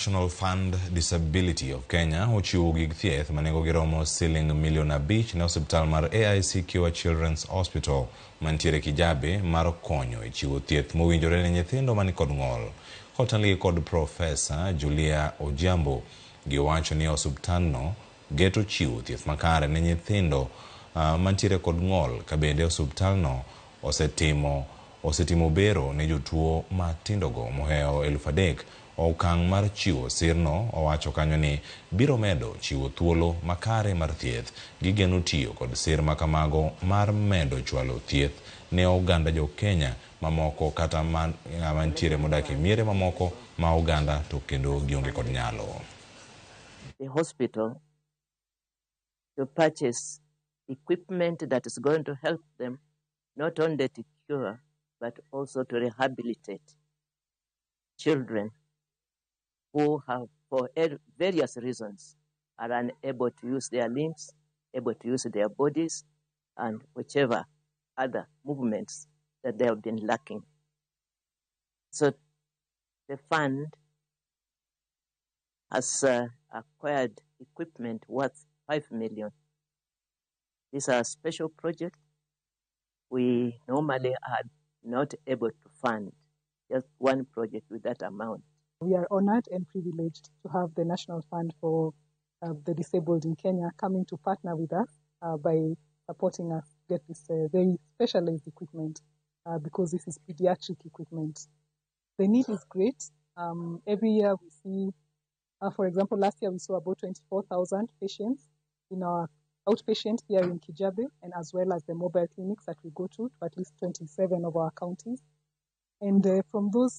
National Fund Disability of Kenya ochiwo gig thieth ma nengogi romo siling milion 5 ne osiptal mar AIC Cure Children's Hospital mantiere Kijabe mar konyo e chiwo thieth mowinjore ne nyithindo manikod ng'ol. Kotelnegi kod Profesa Julia Ojiambo, giwacho ni osiptandno geto chiwo thieth makare ne nyithindo mantiere kod ng'ol ka bende osiptalno osetimo bero ne jotuo matindogo mohewo 3,000. Okang' mar chiwo sirno owacho kanyo ni biro medo chiwo thuolo makare mar thieth. Gigeno tiyo kod sir makamago mar medo chwalo thieth ne oganda jo Kenya mamoko kata mantiere modak e miere mamoko ma oganda to kendo gionge kod nyalo. The hospital to purchase equipment that is going to help them not only to cure but also to rehabilitate children who have, for various reasons, are unable to use their limbs, able to use their bodies, and whichever other movements that they have been lacking. So the fund has acquired equipment worth 5 million. These are special projects we normally are not able to fund just one project with that amount. We are honored and privileged to have the National Fund for the Disabled in Kenya coming to partner with us by supporting us get this very specialized equipment because this is pediatric equipment. The need is great. Every year we see, for example, last year we saw about 24,000 patients in our outpatient here in Kijabe, and as well as the mobile clinics that we go to at least 27 of our counties. And from those